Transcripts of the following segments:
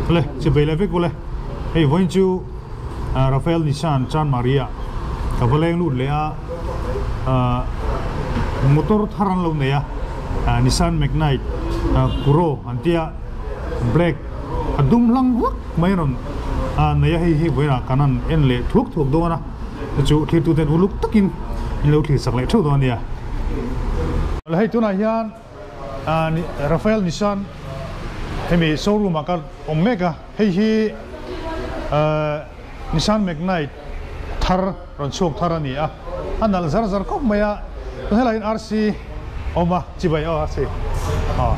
Le chibai le vek ule hei vawiin chu Rafael Nissan Chanmari ah ka va leng lut leh a motor thar an lo nei a Nissan Magnite Kuro an tia black a dum hlang hlak mai a rawn nei a hei hi vawiin ah kan han en leh thuak thuak dawn a chu thlir tu ten uluk takin in lo thlir sak leh theuh dawn a nia. Hei tunah hian. Rafael Nissan hemi showroom ah ka awm mek a, hei hi Nissan Magnite thar rawn chhuak thar a ni a, a nalh zar zar khawp mai a, tun helaiah hian RC awm a, chibai aw RC aw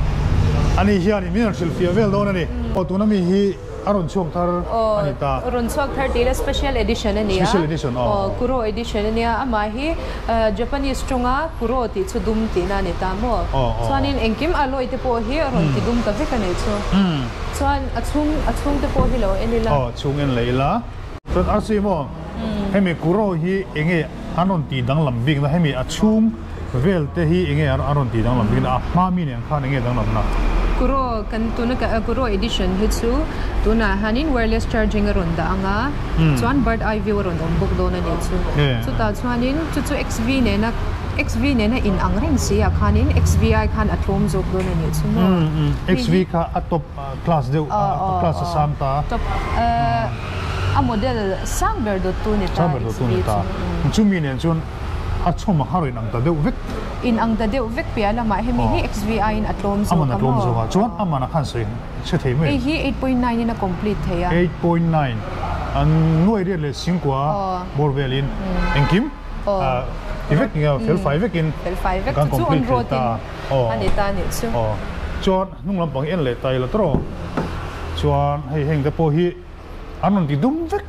ani hian min rawn hrilhfiah vel dawn a ni, aw tuna mi hi. A rawn chhuak thar a ni ta. Aw, rawn chhuak thar tih ila special edition a ni a. Special edition aw. Aw, Kuro edition a nia. Amah hi Japanese tawnga Kuro tih chu dum tihna a ni ta maw? Aw, aw. Chuanin engkim alloy te pawh hi a rawn ti dum ta vek a nih chu. Chuan a chhung, a chhung te pawh hi lo en ila. Aw, chhung en leh ila. Chuan RC maw, hemi Kuro hi enge an rawn tih danglam bikna, hemi a chhung vel te hi enge a rawn tih danglam bikna, a hma mi nen khan enge danglamna? Kuro kan tuna ka Kuro edition hi chu tunah hianin wireless charging a rawn dah ang a, chuan bird eye view a rawn awm bawk dawn a nih chu. Chutah chuanin chu chu XV nena XV nena in ang reng si ah khanin XVI khan a tlawm zawk dawn a nih chu maw? XV kha a top class deuh a class a sang ta. Top a model sang ber dawttu ni ta. Sang ber dawttu ni ta. Chumi nen chuan a chhawm a har in ang ta deuh vek. In ang ta deuh vek piah lamah hemi hi XVI in a tlawm zawk a maw? Aman a tlawm zawk a, chuan aman a khan sawi chhe thei mai. Hei hi 8.9 in a complete thei a. 8.9 an nuai riat leh singkua bawr velin engkim ti vek fel fai vekin kan complete thei ta. A ni ta nih chu. Chuan hnung lampang hi en leh ta ila tawrh aw. Chuan hei heng te pawh hi an rawn ti dum vek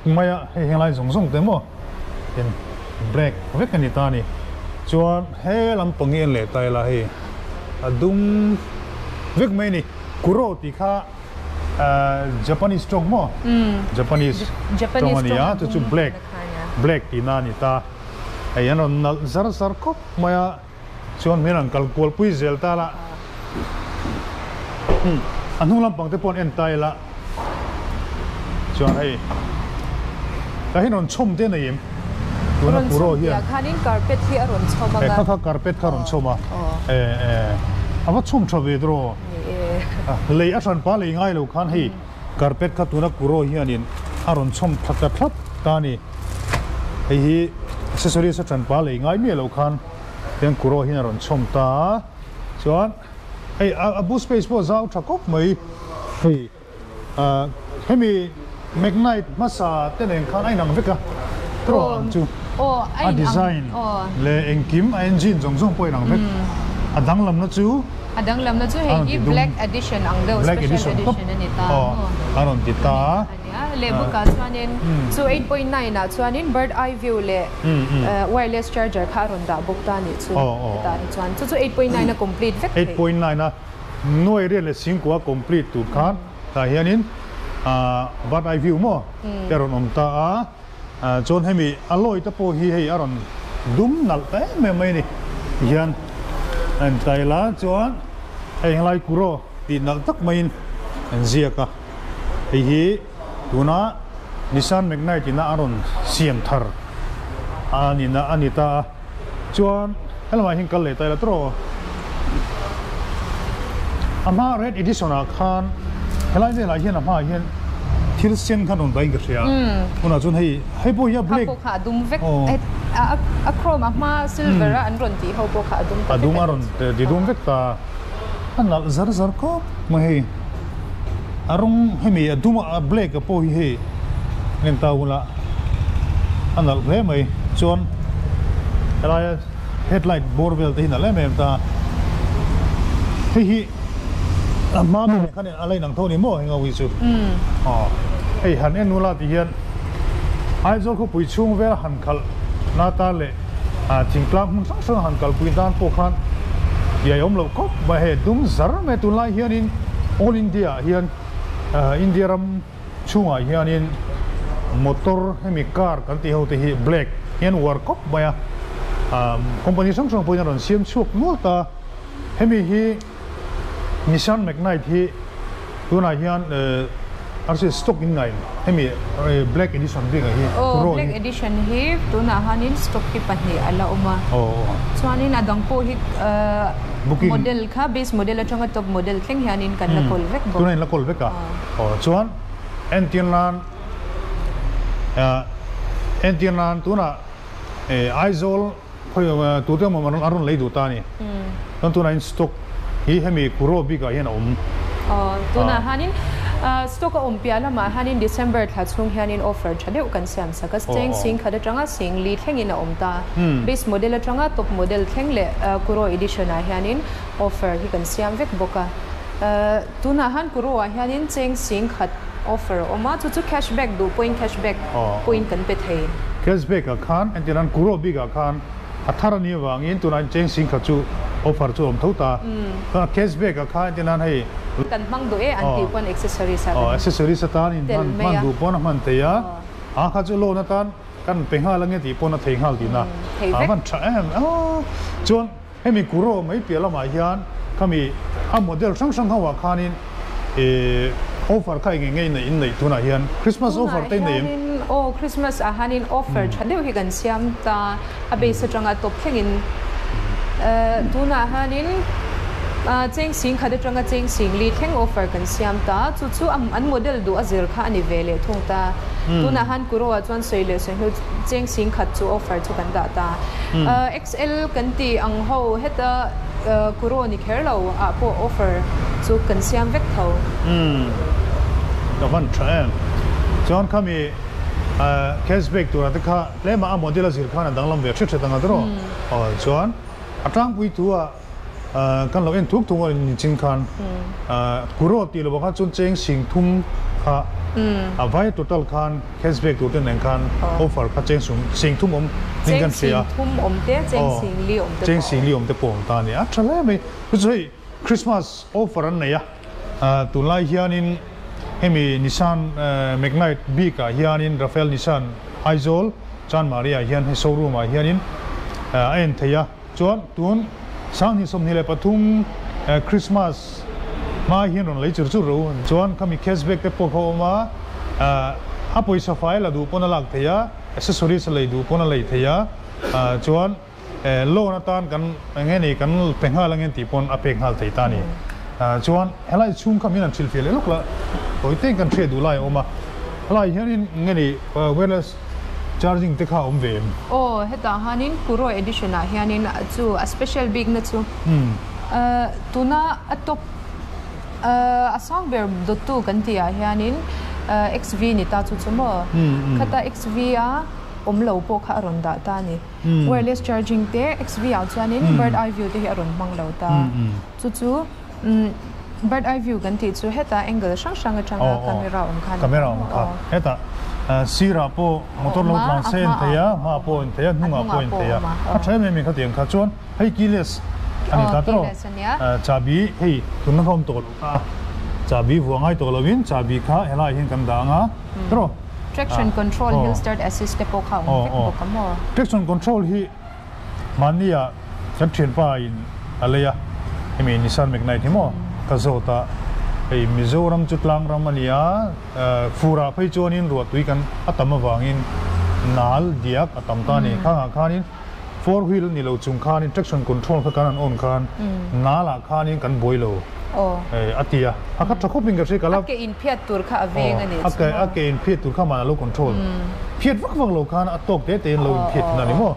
mai a, hei heng lai zawng zawng te maw in black vek a ni ta a ni. Chuan he lampang hi en leh ta ila hei a dum vek mai a ni. Kuro tih kha Japanese tawng maw? Japanese tawng a ni a, chu chu black black tihna a ni ta. Hei an rawn nalh zar zar khawp mai a. Chuan hmel an kal kual pui zel ta la. A hnung lampang te pawh an en ta ila. Chuan hei ka hian rawn chhawm te nei em? Tuna Kuro hian. Rawn chhawm tih ah khanin carpet hi a rawn chhawm ang a. Kha kha carpet kha rawn chhawm a. E e a va chhawm tha ve tawh. Lei a hran pa lei ngai lo khan hei carpet kha tuna Kuro hianin a rawn chhawm tha ta thlap ta a ni. Hei hi accessories a hran pa lei ngai miah lo khan. Tiang kuro hian a rawn chhawm ta a, chuan hei a boot space pawh zau tha khawp mai, hei ah hemi Magnite hmasa te nen khan a inang vek a, trawh ang chu a design leh engkim a engine zawng zawng pawh a inang vek, a danglamna chu A danglamna chu hei hi black edition ang deuh special edition a ni ta maw? A rawn ti ta a. Leh bawkah chuanin chu 8.9 ah chuanin bird eye view leh wireless charger kha a rawn dah bawk ta a nih chu hetah hi chuan chu chu 8.9 a complete vek thei. 8.9 a nuai riat leh singkua complete tur khan tah hianin bird eye view maw te a rawn awm ta a chuan hemi alloy te pawh hi hei a rawn dum nalh ta em em mai a ni tihian a intai la chuan hei helai kuro tih nalh tak maiin an ziak a. Hei hi tuna Nissan Magnite ina a rawn siam thar a ni na a ni ta a, chuan helamah hian kal leh ta ila tawh. A hma Red Edition ah khan helai velah hian a hmaah hian thil sen khan rawn dahin ka hria a, tunah chuan hei hei pawh hi a black Kha pawh kha a dum vek a chrome a hma silver a an rawn tih ho pawh kha a dum ta vek a dum a rawn ti dum vek ta a nalh zar zar khawp mai hei. A rawng hemi a dum a black a pawh hi hei en ta ula a nalh hle mai chuan helaia headlight bawr vel te hi nalh em em ta hei hi a hma mi nen khan a la inang tho a ni maw heng ho hi chu aw hei han en ula ti hian Aizawl khawpui chhung vel han khalh na ta leh thingtlang hmun hrang hrang han kalpui dan pawh khan iai awm loh khawp mai hei dum zar mai tunlai hianin All India ah hian India ram chhungah hianin motor hemi car kan tih ho te hi black hian uar khawp mai a company hrang hrang pawhin a rawn siam chhuak nual ta hemi hi Nissan Magnite hi. Tunah hian arsi stock in ngain hemi black edition bik ah hi Aw black edition hi tunah hianin stock hi pahnih a la awm a. Chuanin a dang pawh hi model kha base model atanga top model thleng hianin kan la kawl vek bawk. Tunah in la kawl vek a. Aw chuan entir nan entir nan tunah Aizawl Khawi tute emaw an rawn lei duh ta a ni. Chuan tunah hian stock hi hemi Kuro bikah hian a awm. Aw, tunah hianin stock a awm piah lamah hianin December thla chhung hianin offer tha deuh kan siam sak a. Cheng sing khat atanga sing li thlengin a awm ta. Base model atanga top model thleng leh Kuro edition ah hianin offer hi kan siam vek bawk a. Tunah hian Kuro ah hianin cheng sing khat offer a awm a, chu chu cashback duh pawhin cashback pawhin kan pe thei. Cashback ah khan entir an Kuro bik ah khan a thar a nih avangin tunah hian cheng sing khat chu offer chu a awm tho ta. Chuan cashback ah khan entir nan hei. Kan hmang duh e an tih pawn accessories ah kan Accessories atan in hman duh pawn a hman thei a, a kha chu loan atan kan pe nghal ange tih pawn a thei nghal tihna a van tha em a. Chuan. Hemi Kuro mai piah lamah hian khami a model hrang hrang ho ah khanin ih offer kha eng eng nge in neih tunah hian Christmas offer te in nei em? Tunah hianin aw Christmas ah hianin offer tha deuh hi kan siam ta a base atanga tawp thlengin tunah hianin cheng sing khat atanga cheng sing li thleng offer kan siam ta chu chu an model duh a zir kha a ni ve leh thung ta tunah hian Kuro ah chuan sawi leh sawi hnu cheng sing khat chu offer chu kan dah ta. XL kan tih ang ho heta Kuro ni kher lo ah pawh offer chu kan siam vek tho. Umm ka van tha em. Chuan khami cashback tura te kha tlema a model a zir khan a danglam ve hret hret ang a tiraw? Aw chuan a tlangpui thu ah Kan lo en thuk thuk a ni chin khan Kuro tih lovah khan chuan cheng sing thum kha a vai total khan cashback tur te nen khan offer kha cheng sum sing thum awm ning kan hria cheng sing thum awm te cheng sing li awm te cheng sing li awm te pawh awm ta a ni a tha hle mai chu chu hei Christmas offer an nei a tunlai hianin hemi Nissan Magnite bik ah hianin Rafael Nissan Aizawl Chanmari ah hian hei showroom ah hianin a en thei a. Chuan tun Sanghnih 23 Christmas hma hian rawn lei chur chur ro. Chuan khami cashback te pawh kha a awm a, a pawisa fai la duh pawn a lak thei a, accessories a lei duh pawn a lei thei a, chuan loan atan kan eng nge ni kan pe nghal ange tih pawn a pek nghal thei ta a ni. Chuan helai chhung kha min han hrilhfiah leh lawk la, tawi teng kan hriat duh lai a awm a, helai hianin eng nge ni wireless Charging te kha a awm ve em? Aw, hetah hianin Kuro edition ah hianin chu a special bik na chu tuna a top a sang ber dawttu kan tih ah hianin XV ni ta chu chu maw? Khata XV a awm lo pawh kha a rawn dah ta a ni. Wireless charging te XV ah chuanin bird eye view te hi a rawn hmang lo ta. Chu chu Bird eye view kan tih chu hetah angle hrang hrang atanga camera awm kha a ni. Camera awm kha. Hetah sirah pawh motor lo tlan se a en thei a, hmaah pawh a en thei a, hnungah pawh a en thei a. A tha em em in khatiang kha chuan hei keyless a ni ta tawh. Chahbi hei tunna kha awm tawh lo kha chahbi vuah ngai tawh lovin chahbi kha helaiah hian kan dah ang a tawh. Traction control, hill start assist te pawh kha a awm vek bawk a maw? Traction control hi Mahnia kan thianpa in a lei a, hemi Nissan Magnite hi maw ka zawt a, hei Mizoram chu tlang ram a ni a, furah phei chuanin ruahtui kan a tam avangin nal diak a tam ta a ni. Khangah khanin four wheel a ni lo chung khanin traction control kha kan han on khan nalah khanin kan buai lo a ti a, a kha tha khawpin ka hria ka la. A ke inphiat tur kha a veng a nih chu maw? A ke inphiat tur kha mahna lo control phiat vak vak lo khan a tawk te tein lo inphiat thin a ni maw?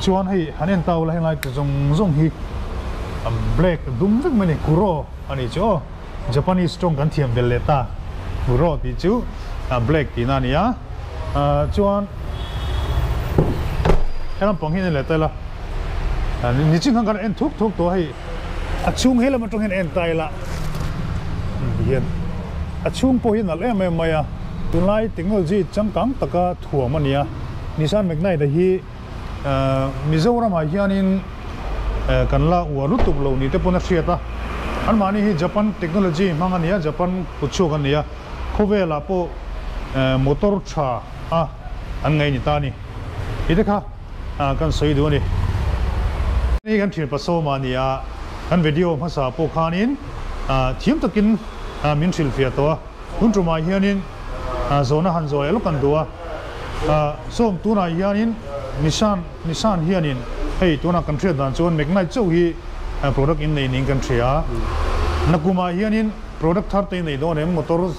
Chuan hei han en ta ula henglai te zawng zawng hi black dum vek mai a ni kuro a nih chu aw Japanese tawng kan thiam vel leh ta kuro tih chu black tihna a ni a chuan he lampang hi a ni leh ta ila nichin khan kan en thuk thuk tawh a hei a chhung he lam atang hian en ta ila hian a chhung pawh hi a nalh em em mai a tunlai technology changkang taka thuam a ni a. Nissan Magnite hi Mizoramah hianin kan la uar lutuk lo ni te pawn a hriat a, anmahni hi Japan technology hmang a ni a, Japan kutchhuak a ni a, khawvelah pawh motor tha a an ngaih ni ta a ni tih te kha kan sawi duh a ni. Hei kan thian pasawma a ni a, kan video hmasa pawh khanin thiam takin. min hrilhfiah tawh a. Tun tumah hianin zawhna han zawh leh lawk kan duh a. Sawm tunah hianin Nissan Nissan hianin hei tunah kan hriat dan chuan Magnite chauh hi product in nei niin kan hria a. Nakumah hianin product thar te nei dawn em motor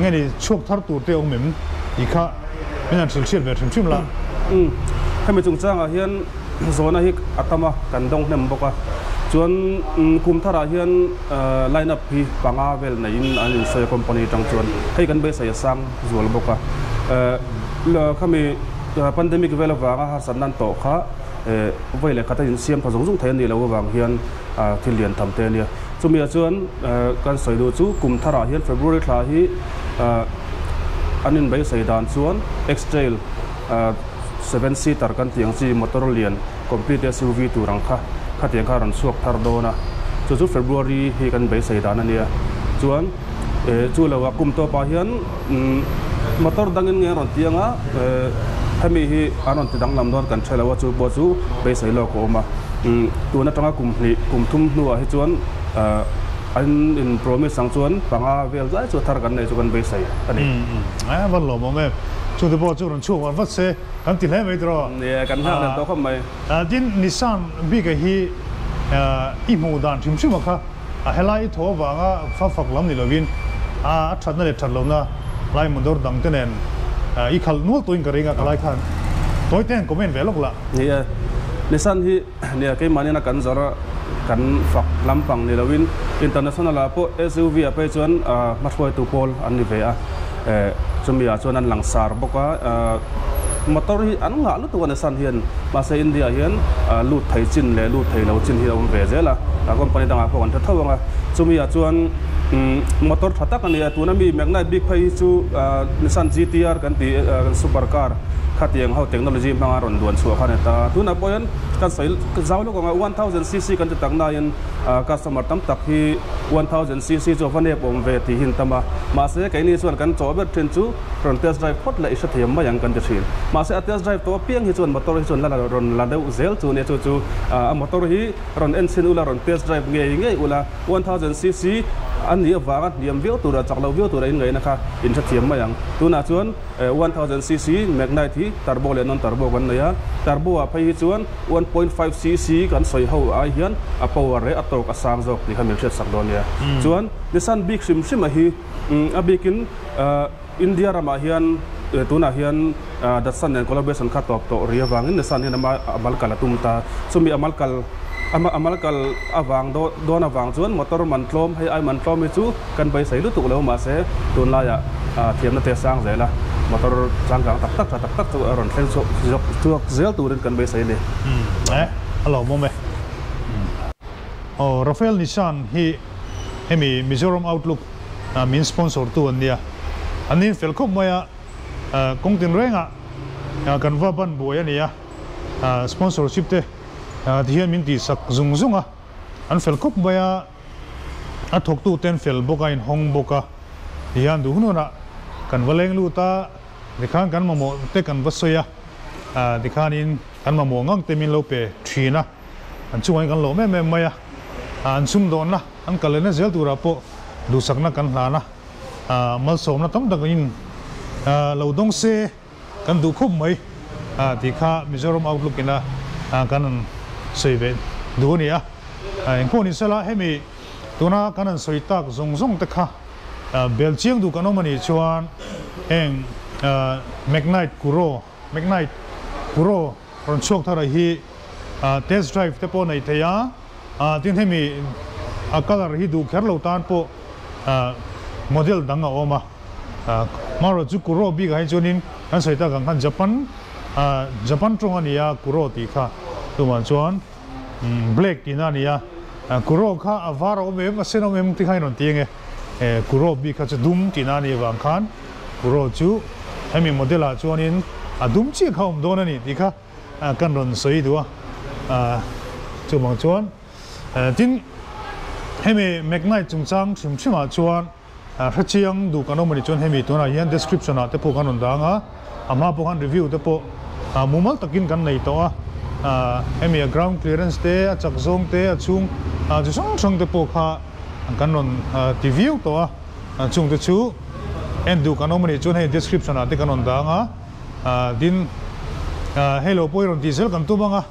nge ni chhuak thar tur te awm em tih kha min han hrilh hriat ve hrim hrim la. Umm hemi chungchangah hian zawhna hi a tam a kan dawng hnem bawk a chuan kum tharah hian line up hi panga vel neiin an insawi a company atang chuan hei kan beisei a sang zual bawk a khami pandemic vel avanga harsatna an tawh kha vawi leh khat a insiam tha zung zung thei a nih loh avang hian thil lian tham te a nia. Chumi ah chuan kan sawi duh chu kum tharah hian February thla hi an inbeisei dan chuan X-Trail seven seater kan tih ang chi motor lian complete SUV tur ang kha khatiang kha a rawn chhuak thar dawn a, chu chu February hi kan beisei dan a nia. Chuan chu lo ah kum tawpah hian motor dangin nge an rawn ti anga hemi hi an rawn ti danglam dawn kan hre lo a, chu pawh chu beisei lawk a awm a. Tun atanga kum hnih kum thum hnuah hi chuan an in promise ang chuan panga vel zai chu thar kan nei chu kan beisei a ni. A va lawmawm em. Chute pawh chu rawn chhuak vat vat se kan ti hle mai tawh. Nia kan nghak leh tawh khawp mai. Tin Nissan bik-a hi i hmuh dan hrim hrim a kha a helai i thaw avanga fa fak lam ni lovin a thatna leh that lohna lai motor dang te nen i khalh nual tawhin ka ring a ka lai khan tawi te an comment ve lawk lah. Ni e, Nissan hi nia keimahni na kan zawrh a kan fak lampang ni lovin international ah pawh SUV ah phei chuan hmahruaitu pawl an ni ve a, chumi ah chuan an langsar bawk a, motor hi an ngah lutuk a Nissan hian mahse India ah hian lut thei chin leh lut thei lo chin hi a awm ve zel a, company dangah pawh kan hre tho ang a, chumi ah chuan motor tha tak a ni a, tuna mi Magnite bik phei hi chu Nissan GTR kan tih super car khatiang ho technology hmanga rawn duan chhuah kha a ni ta. Tunah pawh hian kan sawi zau lawk ang a, 1000cc kan ti tak nain customer tam tak hi 1000cc chu a va nep awm ve tih hi an tam a, mahse keini chuan kan chawh ber thin chu rawn test drive phawt leh i hrethiam mai ang kan ti thin. Mahse a test drive tawh apiang hi chuan motor hi chuan la rawn la deuh zel chu nia chu chu a motor hi rawn en chhin ula rawn test drive ngei ngei ula 1000cc a nih avanga hniam viau tura chak lo viau tura inngaihna kha in hrethiam mai ang. Tunah chuan 1000cc Magnite hi turbo leh non turbo kan nei a, turbo ah phei hi chuan 1.5cc kan sawi ho ai hian a power leh a torque a sang zawk tih kha min hriatsak dawn nia. Chuan Nissan bik hrim hrim a hi a bikin India ramah hian tunah hian Datsun nen collaboration kha tawp tawh ri avangin Nissan hian ama a mal kal a tum ta. Chumi a mal kal ama a mal kal avang dawn avang chuan motor man tlawm hei ai man tlawm hi chu kan beisei lutuk lo mahse tunlaiah thiamna te a sang zel a, motor changkang tak tak tha tak tak chu a rawn thleng chhuak chhuak zel turin kan beisei a ni. Umm a lawmawm e. Aw Rafael Nissan hi hemi Mizoram Outlook min sponsor tu an nia. An nin fel khawp mai a, kawng tinrengah kan va ban buai a ni a, sponsorship te ti hian min tihsak zung zung a, an fel khawp mai a, a thawktu te an fel bawk a, inhawng bawk a, ti hian duh hunah kan va leng lut a, tikhan kan mamawh te kan va sawi a, tikhanin kan mamawh ngang te min lo pe thin a, an chungah hian kan lawm em em mai a, an sumdawnna an kal lehna zel turah pawh duhsakna kan hlan a. Malsawmna tam tak in lo dawng se kan duh khawp mai tih kha Mizoram Outlook ina kan han sawi ve duh a ni a. Engpawh ni sela hemi tuna kan han sawi tak zawng zawng te kha bel chiang duh kan awm a nih chuan heng Magnite Kuro, Magnite Kuro rawn chhuak thar ah hi test drive te pawh nei thei a, tin hemi a colour hi duh kher lo tan pawh model dang a awm a, hmarawh chu Kuro bik ah hi chuanin kan sawi tak ang khan Japan Japan tawng a ni a Kuro tih kha tumah chuan black tihna a ni a, Kuro kha a var a awm em a sen a awm em tih kha in rawn ti ang e, Kuro bik kha chu dum tihna a nih avang khan Kuro chu hemi model ah chuanin a dum chiah kha a awm dawn a ni tih kha kan rawn sawi duh a, chuvang chuan tin hemi Magnite chungchang hrim hrim ah chuan hrechiang duh kan awm a nih chuan hemi tunah hian description ah te pawh kan rawn dang a, a hma pawh khan review te pawh mumal takin kan nei tawh a, hemi a ground clearance te a chak zawng te a chhung chi hrang hrang te pawh kha. kan rawn ti viau tawh a, chungte chu en duh kan awm a nih chuan hei description ah te kan rawn dang a, tin hei lo pawh hi rawn tih zel kan tum ang a,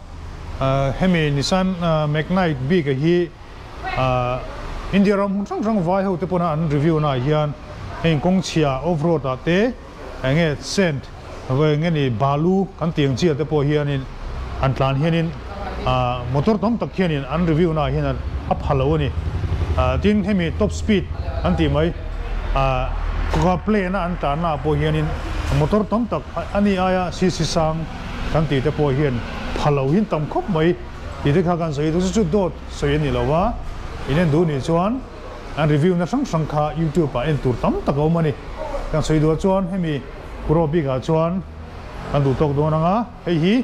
hemi Nissan Magnite bik a hi India ram hmun hrang hrang vai ho te pawna an review na ah hian heng kawng chhia off road ah te eng nge sand eng nge ni balu kan tih ang chi ah te pawh hianin an tlan hianin motor tam tak hianin an review na ah hian a pha lo a ni. Tin hemi top speed an tih mai kawka plane a an tlan na ah pawh hianin motor tam tak a ni aia cc sang kan tih te pawh hian pha lo hi an tam khawp mai tih te kha kan sawi chu chu dawt sawi a ni lo a, in en duh nih chuan an review na hrang hrang kha youtube ah en tur tam tak a awm a ni. Kan sawi duh ah chuan hemi Kuro bik ah chuan kan duh tawk dawn ang a, hei hi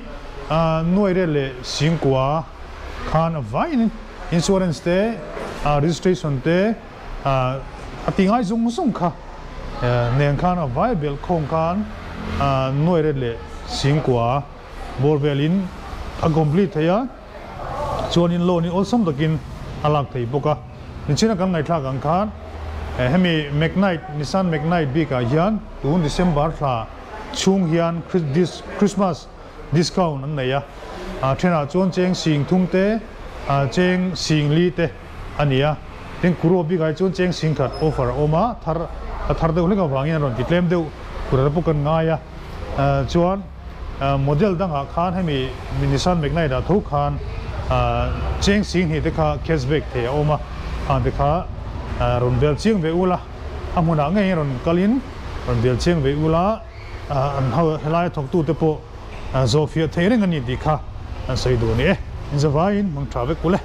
nuai rel leh singkua khan a vaiin insurance te registration te a ti ngai zung zung kha nen khan a vai belh khawng khan nuai rel leh singkua bawr velin a complete thei a. Chuanin loan hi awlsam takin a lak thei bawk a. Nichina kan ngaihthlak ang khan hemi Magnite, Nissan Magnite bikah hian tun December thla chhung hian Christmas discount an nei a. Thenah chuan cheng sing thum te, cheng sing li te a ni a. Tin Kuro bikah hi chuan cheng sing khat offer a awm a, thar a thar deuh hlek avangin a rawn ti tlem deuh tur a pawh kan ngai a. Chuan. Model dangah khan hemi Nissan Magnite ah tho khan cheng sing hnih te kha cashback thei a awm a, khang te kha rawn bel chiang ve ula, a hmunah ngei rawn kalin rawn bel chiang ve ula, an ho helai thawktu te pawh zawhfiah thei reng a ni tih kha an sawi duh a ni e. Inzavaiin hmang tha vek ule.